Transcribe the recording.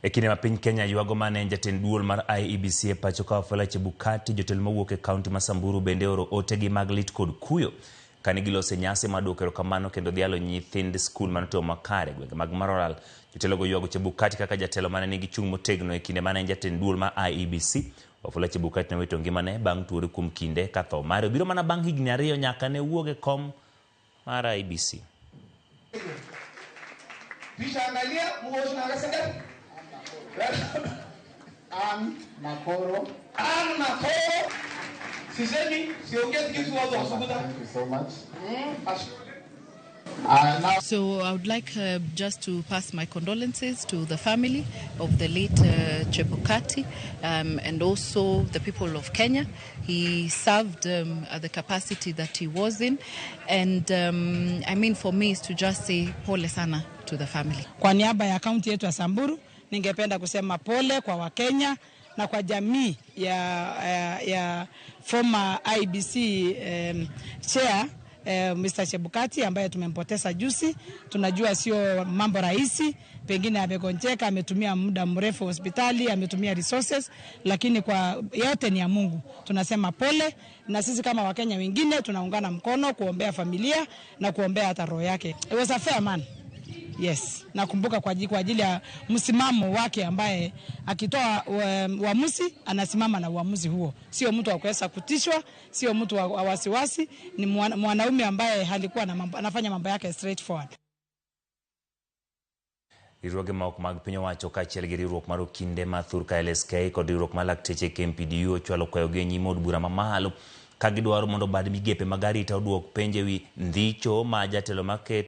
E kinde ma piny Kenya ywago mane en jatend duol mar IEBC e pacho ka Wafula Chebukati, jotelo mawuok e kaunti ma Samburu bende oro otegi mag lit kod kuyo kane giloso e nyasi mar duoko erokamano kendo dhialo nyithind skul mane otimo makare e gwenge mag Maralal. Jotelogo ywago Chebukati kaka jatelo mane nigi chung' motegno e kinde mane en jatend duol mar IEBC. Wafula Chebukati nowito ngimane bang' tuore kuom kinde ka tho mare obiro mana bang' higni ariyo nyaka ne wuog e kom mar IEBC. Kisha angalia Ann Makoro. Ann Makoro. Sisemi, siongezi kitu watu wasukuta. Thank you so much. So I would like just to pass my condolences to the family of the late Chebukati and also the people of Kenya. He served at the capacity that he was in, and I mean, for me is to just say pole sana to the family. Kwa niaba ya kaunti yetu ya Samburu, ningependa kusema pole kwa Wakenya na kwa jamii ya former IEBC chair Mr. Chebukati ambaye tumempoteza juzi. Tunajua sio mambo rahisi, pengine amegonjeka, ametumia muda mrefu hospitali, ametumia resources, lakini kwa yote ni ya Mungu. Tunasema pole, na sisi kama Wakenya wengine tunaungana mkono kuombea familia na kuombea hata roho yake. It was a fair man. Yes, nakumbuka kwa ajili ya msimamo wake ambaye akitoa uamuzi anasimama na uamuzi huo. Sio mtu wa kuweza kutishwa, sio mtu wa wasiwasi, ni mwanaume ambaye alikuwa na mambo, anafanya mambo yake straightforward. Riwruoge ma ok mag piny owacho kaachiel gi riwruok mar okinde ma thurka LSK kod riwruok mar lakteche KMPDU ochwalo kwayogi e nyim od bura mamalo ka gidwaro mondo bad migepe mag arita oduok penjo ewi ndhicho ma jatelo maket